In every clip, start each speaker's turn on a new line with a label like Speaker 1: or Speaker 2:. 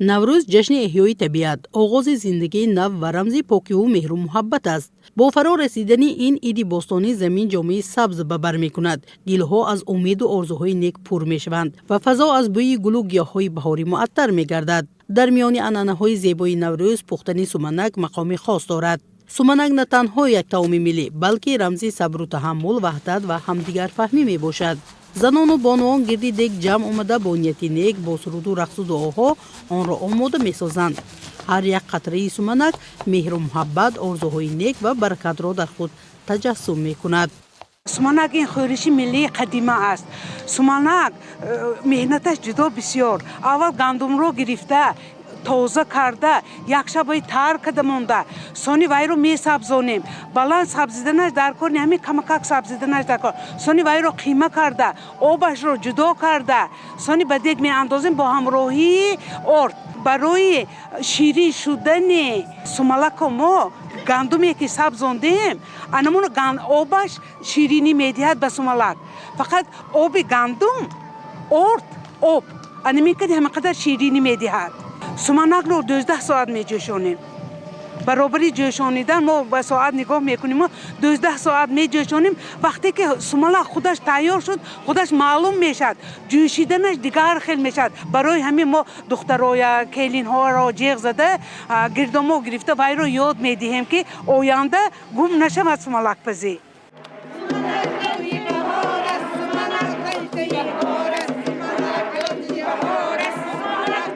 Speaker 1: Наврӯз ҷашни эҳёи табиат, оғози зиндагии нав ва рамзи покиву меҳру муҳаббат аст. Бо фаро расидани ин иди бостонӣ замин ҷомаи сабз ба бар мекунад, дилҳо аз умеду орзуҳои нек пур мешаванд ва фазо аз бӯи гулу гиёҳҳои баҳорӣ муаттар мегардад. Дар миёни анъанаҳои зебои Наврӯз пухтани суманак мақоми хос дорад. Суманак на танҳо як таоми миллӣ, балки рамзи сабру таҳаммул, ваҳдат ва ҳамдигарфаҳмӣ мебошад. Занону бонувон гирди дег ҷамъ омада, бо нияти нек, бо суруду рақсу дуоҳо онро омода месозанд. Ҳар як қатраи суманак меҳру муҳаббат, орзуҳои нек ва баракатро дар худ таҷассум мекунад.
Speaker 2: Суманак ин хӯриши миллии қадима аст. Суманак меҳнаташ ҷудо бисёр. Аввал гандумро гирифта, тоза карда, як шабаи тар карда монда, сони вайро месабзонем. Баланд сабзиданаш дар кор не, ҳамин камакак сабзиданаш дар кор. Сони вайро қима карда, обашро ҷудо карда, сони ба дег меандозем бо ҳамроҳии орд. Барои ширин шудани сумалако мо гандуме ки сабзондем, анамон обаш ширинӣ медиҳад ба сумалак. Фақат оби гандум, орд, об, анамин кади ҳама қадар ширинӣ медиҳад. Суманакро 12 соат меҷӯшонем. Баробари ҷӯшонидан мо ба соат нигоҳ мекунем, 12 соат меҷӯшонем. Вақте ки сумалак худаш тайёр шуд, худаш маълум мешавад, ҷӯшиданаш дигар хел мешавад. Барои ҳамин мо духтароя, келинҳоро ҷеғ зада, гирдомо гирифта, вайро ёд медиҳем, ки оянда гум нашавад сумалакпазӣ.
Speaker 3: Баҳор аст суманак, ғунчаи бор аст суманак, баҳор аст суманак.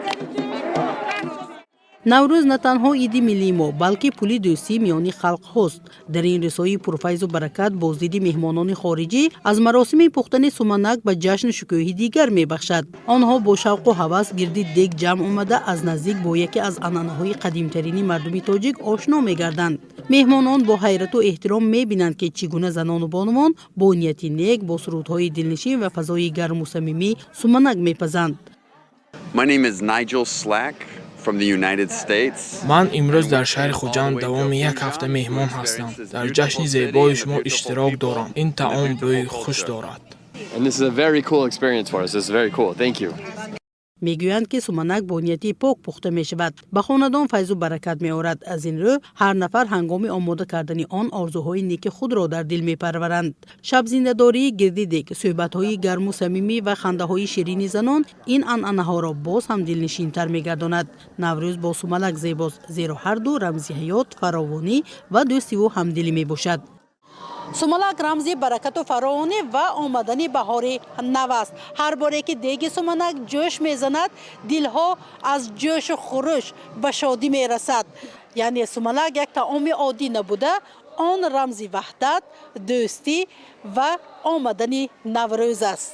Speaker 1: Наврӯз на танҳо иди миллии мо, балки пули дӯстӣ миёни халқҳост. Дар ин рӯзҳои пурфайзу баракат боздиди меҳмонони хориҷӣ аз маросими пухтани суманак ба ҷашну шукӯҳи дигар мебахшад. Онҳо бо шавқу ҳавас гирди дег ҷамъ омада, аз наздик бо яке аз анъанаҳои қадимтарини мардуми тоҷик ошно мегарданд. Меҳмонон бо ҳайрату эҳтиром мебинанд, ки чӣ гуна занону бонувон бо нияти нек, бо сурудҳои дилнишин ва фазои гарму самимӣ суманак мепазанд.
Speaker 4: My name is Nigel Slack from the United States.
Speaker 5: Ман имрӯз дар шаҳри Хуҷанд давоми як ҳафта меҳмон ҳастам. Дар ҷашни зебои шумо иштирок дорам. Ин таом бӯи хуш дорад.
Speaker 6: And this is a very cool experience for us. This is very cool. Thank you.
Speaker 1: Мегӯянд, ки суманак бо нияти пок пухта мешавад, ба хонадон файзу баракат меорад. Аз ин рӯ ҳар нафар ҳангоми омода кардани он орзуҳои неки худро дар дил мепарваранд. Шабзиндадории гирди дег, суҳбатҳои гарму самимӣ ва хандаҳои ширини занон ин анъанаҳоро боз ҳам дилнишинтар мегардонад. Наврӯз бо сумалак зебост, зеро ҳарду рамзи ҳаёт, фаровонӣ ва дӯстиву ҳамдилӣ мебошад. Сумалак рамзи баракату фаровонӣ ва омадани баҳори нав аст. Ҳар боре ки деги суманак ҷӯш мезанад, дилҳо аз ҷӯшу хурӯш ба шодӣ мерасад. Яъне сумалак як таоми оддӣ набуда, он рамзи ваҳдат, дӯстӣ ва омадани Наврӯз аст.